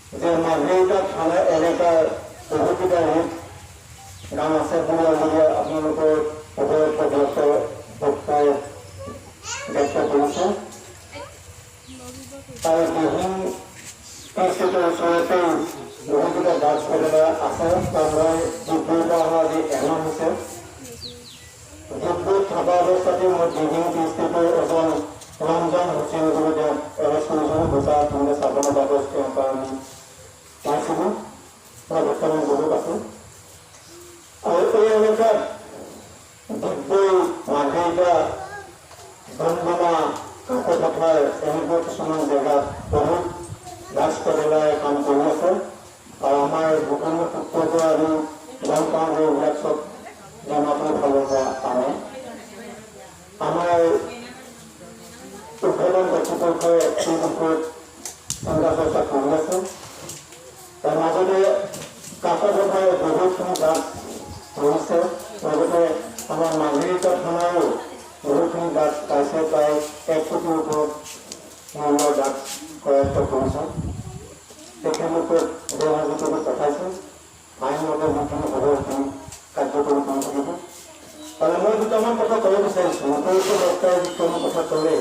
যে মাৰ্ঘেৰিটা থানা এলেকাৰ বহুকেইটা ৰেপ গান আছে বুলি আজি আপোনালোকৰ উপযুক্ত বক্তাই ব্যক্ত কৰিছে। আৰু দিহিং ষ্টেটৰ ওচৰতে বহুকেইটা ড্ৰাগছ পেডলাৰ আছে। তাৰ মই ডিগবৈৰ পৰা অহা আজি এমাহ হৈছে। ডিগবৈত থকা অৱস্থাতে মই দিহিং ষ্টেটৰ এজন ৰমজান হুছেইন বুলি তেওঁক এৰেষ্ট কৰিছিলোঁ। দুটা তিনিটা চাবোনৰ বাকচ তেওঁৰ পৰা আমি পাইছিলোঁ। মই বৰ্তমান বহুত আছোঁ আৰু এই এলেকাত ডিগবৈ, মাৰ্ঘেৰিটা, ডুমডুমা, কাকপথাৰ এনেকুৱা কিছুমান জেগাত বহুত ড্ৰাগছ পেডলাৰে কাম কৰি আছে। আৰু আমাৰ গোপনীয় সূত্ৰৰ পৰা আমি গম পাওঁ যে এইবিলাক চব ডিমাপুৰ ফালৰ পৰা আনে। আমাৰ উদ্বোধন কৰ্তৃপক্ষই এই বিষয়ত চিন্তা চৰ্চা কৰি আছে। তাৰ মাজতে কাকপথাৰত বহুতখিনি ড্ৰাগছ ধৰিছে। লগতে আমাৰ মাৰ্ঘেৰিটা থানাৰো বহুতখিনি ড্ৰাগছ পাইছে। প্ৰায় 1 কোটিৰ ওপৰত মূল্যৰ ড্ৰাগছ কৰায়ত্ব কৰিছে। তেখেতলোকক জেল হাজতলৈ পঠাইছে। আইনমতে যিখিনি হ'ব, সেইখিনি কাৰ্যকৰী কৰি থাকিব। আৰু মই দুটামান কথা ক'ব বিচাৰিছোঁ। উপযুক্ত বক্তাই যিখিনি কথা ক'লে,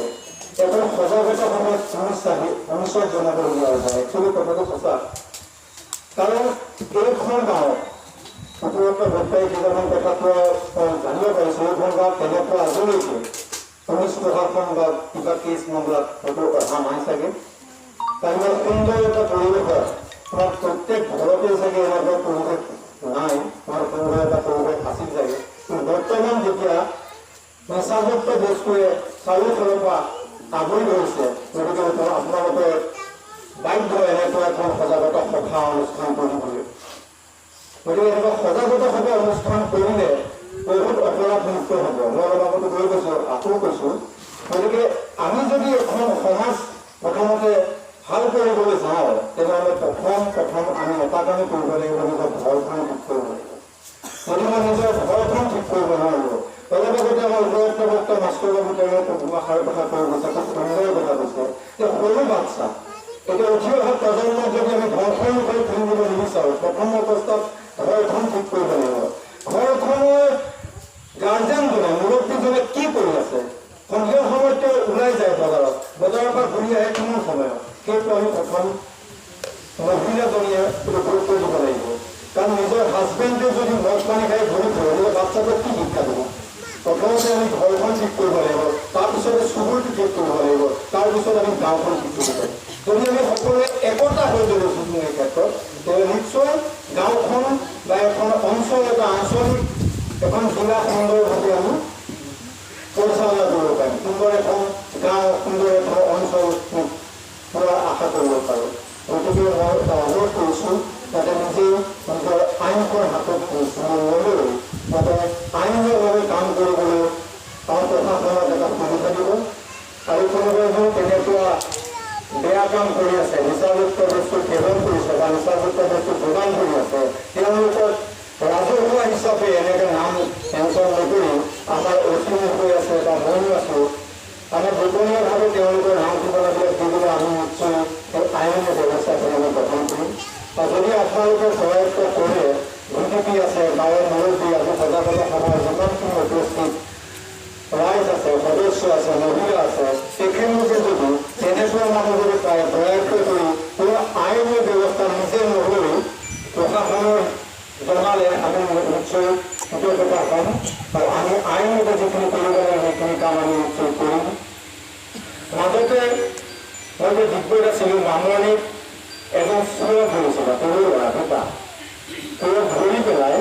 এখন সজাগতা সভাত পুলিচ আহি পুলিচক জনাবলগীয়া হৈছে। একচুৱেলি কথাটো সঁচা, কাৰণ এইখন গাঁৱত উপযুক্ত বক্তাই কেইটামান কথা কোৱা জানিব পাৰিছোঁ। এইখন গাঁৱত তেনেকুৱা আজিলৈকে পুলিচ প্ৰশাসন বা কিবা কেছ মামলাত হয়তো অহা নাই চাগে, কাৰণ ইমান সুন্দৰ এটা পৰিৱেশত তোমাৰ প্ৰত্যেক ঘৰতে চাগে এনেকুৱা পৰিৱেশ নাই। তোমাৰ সুন্দৰ এটা পৰিৱেশ আছিল চাগে। কিন্তু বৰ্তমান যেতিয়া নিচাযুক্ত বস্তুৱে চাৰিওফালৰ পৰা আগুৰি ধৰিছে, গতিকে আপোনালোকে বাধ্য এনেকুৱা এখন সজাগতা সভা অনুষ্ঠান কৰিবলৈ। গতিকে এনেকুৱা সজাগতা সভা অনুষ্ঠান কৰিলে বহুত অপৰাধ মুক্ত হ'ব। মই অলপ আগতে কৈ গৈছোঁ, আকৌ কৈছোঁ। গতিকে আমি যদি এখন সমাজ প্ৰথমতে ভাল কৰিবলৈ যাওঁ, তেনেহ'লে প্ৰথম প্ৰথম আমি এটা কামেই কৰিব লাগিব, নিজৰ ঘৰখন ঠিক কৰিব লাগিব। যদি মই নিজৰ ঘৰখন ঠিক কৰিব নোৱাৰোঁ, অলপ আগতে আমাৰ উপযুক্ত বক্তা মাষ্টৰ বাবু তেওঁ ভাষাৰ কথা কৈ গৈছে, খুব সুন্দৰ কথা কৈছে যে সৰু বাচ্চা, এতিয়া উঠি অহা প্ৰজন্মক যদি আমি ঘৰখন কৰি তুলিব নিবিচাৰোঁ, প্ৰথম অৱস্থাত ঘৰখন ঠিক কৰিব লাগিব। ঘৰখনৰ গাৰ্জেনজনে, মুৰব্বীজনে কি কৰি আছে? সন্ধিয়া সময়ত তেওঁ ওলাই যায় বজাৰত, বজাৰৰ পৰা ঘূৰি আহে কিমান সময়ত, সেইটো আমি প্ৰথম মহিলাজনীয়ে এইটো গুৰুত্ব দিব লাগিব। কাৰণ নিজৰ হাজবেণ্ডে যদি মদ পানী খাই ঘূৰি ফুৰে, তেতিয়া বাচ্চাটোক কি শিক্ষা দিব? প্ৰথমতে আমি ঘৰখন ঠিক কৰিব লাগিব, তাৰপিছতে চুবুৰীটো ঠিক কৰিব লাগিব, তাৰপিছত আমি গাঁওখন ঠিক কৰিব লাগিব। যদি আমি সকলোৱে একতা হৈ যদি এই ক্ষেত্ৰত, তেনেহ'লে নিশ্চয় গাঁওখন বা এখন অঞ্চল, এটা আঞ্চলিক, এখন জিলা সুন্দৰভাৱে আমি পৰিচালনা কৰিব পাৰিম। সুন্দৰ এখন গাঁও, সুন্দৰ এখন অঞ্চল পোৱাৰ আশা কৰিব পাৰোঁ। গতিকে মই এটা অনুৰোধ কৰিছোঁ যাতে নিজেই নিজৰ আইনখন হাতত নলৈ যাতে আইনৰ কাম কৰিবলৈ আমাৰ প্ৰশাসনক এটা সুবিধা দিব। আৰু কোনোবাই যদি তেনেকুৱা বেয়া কাম কৰি আছে, নিচাযুক্ত বস্তু সেৱন কৰিছে বা নিচাযুক্ত বস্তু যোগান ধৰি আছে, তেওঁলোকক ৰাজহুৱা হিচাপে এনেকৈ নাম মেনশ্যন নকৰি আমাৰ অ' চি হৈ আছে বা ময়ো আছোঁ, আমি গোপনীয়ভাৱে তেওঁলোকৰ নাম ঠিকনাবিলাক দি দিলে আমি নিশ্চয় সেই আইনী ব্যৱস্থাখিনি আমি গ্ৰহণ কৰিম। আৰু যদি আপোনালোকে সহায়তা কৰে, ভি আছে, গাঁৱৰ মুৰব্বী, আজি সজাগতা সভাৰ যিমানখিনি উপস্থিত ৰাইজ আছে, সদস্য আছে, মহিলা আছে, তেখেতলোকে যদি তেনেকুৱা মানুহ যদি পায়, প্ৰয়াস কৰি কোনো আইনী ব্যৱস্থা নিজে নলৈ প্ৰশাসনৰ জনালে আমি নিশ্চয় উপকৃত হ'ম আৰু আমি আইনমতে যিখিনি কৰিব লাগে, সেইখিনি কাম আমি নিশ্চয় কৰিম। মাজতে মই যে ডিগবৈত আছিলোঁ, মামৰণিত এজন চোৰক ধৰিছিলে, সৰু ল'ৰা দুটা চোৰক ধৰি পেলাই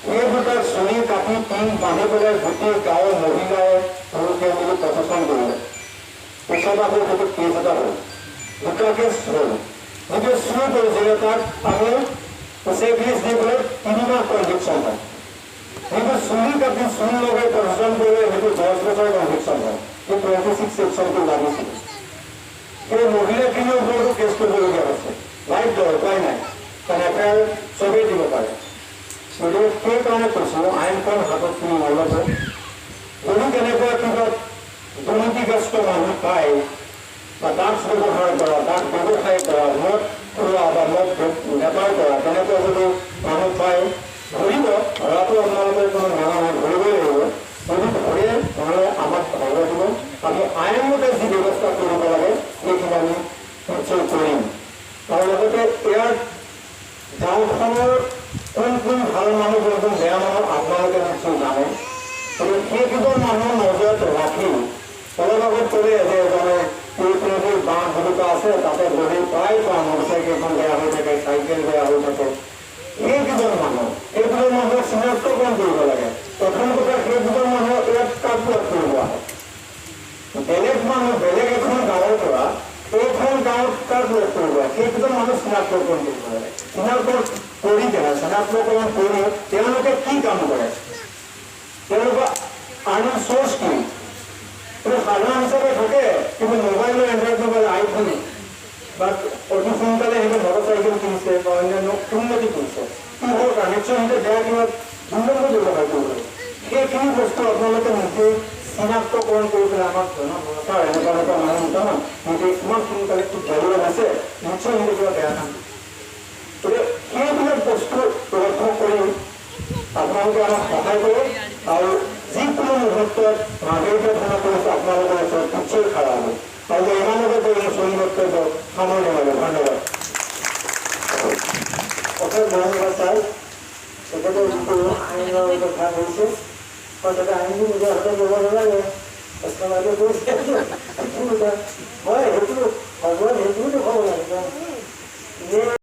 সেই দুটাক চুলি কাটি টিং বান্ধি পেলাই গোটেই গাঁৱৰ মহিলাই পুৰুষে মিলি প্ৰচেছন কৰিলে। পিছত আকৌ সেইটো কেছ এটা হ'ল, দুটা কেছ হ'ল। যিটো চুৰ কৰিছিলে তাক আমি চেকলিষ্ট দি পেলাই 3 মাহ কনভিকশ্যন হয়। যিটো চুলি কাটি চুলি লগাই প্ৰচেছন কৰিলে, সেইটো 10 বছৰ কনভিকশ্যন হয়। সেই 26 ছেকশ্যনটো লাগিছিল। সেই মহিলাখিনিৰ ওপৰতো কেছ কৰিবলগীয়া হৈছে। বাধ্য, উপায় নাই, কাৰণ এফ I R চবেই দিব পাৰে। গতিকে সেইকাৰণে কৈছোঁ, আইনখন হাতত তুলি নল'ব। যদি তেনেকুৱা কিবা দুৰ্নীতিগ্ৰস্ত মানুহ পায় বা ড্ৰাগছ ব্যৱহাৰ কৰা, ড্ৰাগছ ব্যৱসায় কৰা, মদ খোৱা বা আৰু লগতে ইয়াৰ গাঁওখনৰ কোন কোন ভাল মানুহ, কোন কোন বেয়া মানুহ আপোনালোকে নিশ্চয় জানে। গতিকে সেইকেইজন মানুহ নজৰত ৰাখি অলপ আগত ক'লে যে এজনে এই বাঁহ ভুলুকা আছে, তাতে বহি প্ৰায় পাওঁ, মটৰচাইকেলখন বেয়া হৈ থাকে, চাইকেল বেয়া হৈ থাকে। সেইকেইজন মানুহক চিনাক্তকৰণ কৰিব লাগে। প্ৰথম কথা, সেইকেইজন মানুহ ইয়াত কাক লগ কৰিব আহে? বেলেগ মানুহ বেলেগ এখন গাঁৱৰ পৰা এইখন গাঁৱত কাক লগ কৰিব আহে? সেইকেইজন মানুহ চিনাক্তকৰণ কৰিব লাগে। চিনাক্ত কৰি কেনে, চিনাক্তকৰণ কৰি তেওঁলোকে কি কাম কৰে, তেওঁলোকৰ আৰ্নিং চ'ৰ্চ কি? কিন্তু সাধাৰণ হিচাপে থাকে, কিন্তু মোবাইলৰ এণ্ড্ৰইড মোবাইল, আইফোন বা অতি সোনকালে সিহঁতে মটৰ চাইকেল কিনিছে বা অন্যান্য উন্নতি কৰিছে কিহৰ কাৰণে? নিশ্চয় সিহঁতে বেয়া কিবা দুৰ্লভ ব্যৱহাৰ কৰিব লাগিব। সেইখিনি বস্তু আপোনালোকে নিজে চিনাক্তকৰণ কৰি পেলাই আমাক জনাব, ছাৰ, এনেকুৱা এনেকুৱা মানুহ দুটামান সিহঁতে ইমান সোনকালে খুব ডেভেলপ হৈছে, নিশ্চয় সিহঁতে কিবা বেয়া কাম। গতিকে সেইবিলাক বস্তু লক্ষ্য কৰি আপোনালোকে আমাক সহায় কৰক আৰু যিকোনো মুহূৰ্তত মাৰ্ঘেৰিটা থানা পুলিচ আপোনালোকৰ ওচৰত নিশ্চয় খাৰা হ'ব। আৰু মই ইমানতে কৈ মোৰ চমু বক্তব্য সামৰণি মাৰিলোঁ। ধন্যবাদ। অশেষ ধন্যবাদ ছাৰ। তেখেতে যিটো আইনৰ কথা কৈছে, তাতে আইনটো নিজৰ হাতত ল'ব নালাগে। বাইদেউ কৈছে হয়, সেইটো সময়ত সেইটোও দেখুৱাব লাগে।